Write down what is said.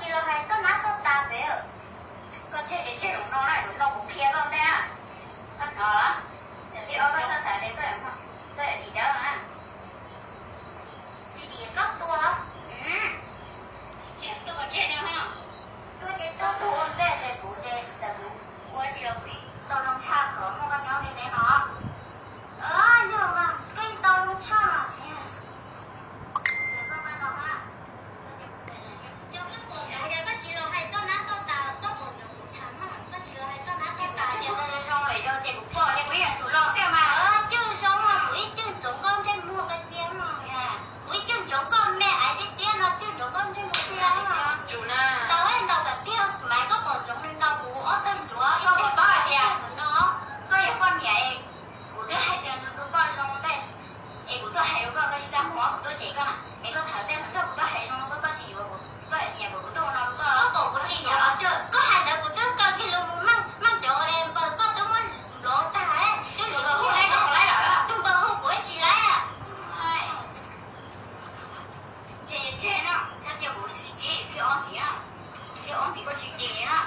Los hais koj nab koj tas pem, koj tseg ces tseg zaum no na, zaum no kuv qhia koj ntej na. Koj hnov los? Zaum thib ob koj txhob xav tias koj, koj yuav dim dawb na. Tsis dim koj tua. Tsis tseg tua tseg no. Tua ces tua, tua ua ntej ces kuv ces txawm kuv ua tsis los kuv tau zoo tshaj qhov muaj koj nyob ntev ntev no. Yog mas koj yeej tau zoo tshaj thiab. Koj pom zoo, yog koj tsis los hais koj nab koj tas, koj pom zoo kuv tham mas, koj tsis los hais koj nab koj tas, ces koj zoo lawm yog ces kuv pom ces kuv yeej yuav tsum los thiab mas. Cwj zoo mas kuv ib cwj ntsoov koj ntsej muag koj tiag no. Kuv ib cwj ntsoov koj me aiv tiag tiag no, cwj ntsoov koj ntsej muag tiag no. Ntaus ib ntaus kom tiag mas koj pom zoo li ntaus kuv ob tawg ncuav, koj puas paub hais tias no koj yog poj niam es kuv twb hais tias nws tus koj zoo ntej, es kuv tuaj hais rau koj, koj tsis txaj muag, kuv tuaj cem koj na, es koj tham tej hluas nraug kuv tuaj hais zoo rau koj, koj tsis yuav kuv, koj hais tias kuv tuaj ua no rau koj, koj pom kuv tsis nyiam los koj hais ntawd kuv twb kaw kiag lus mus meej meej cov npaws koj twb muab nplov tag, twb npaws hu, tus npaws hu kuv tsis laib. Tseg tseg no, koj cia kuv ntxiv thib ob ntxiv, thib ob ntxiv koj tsis cem na.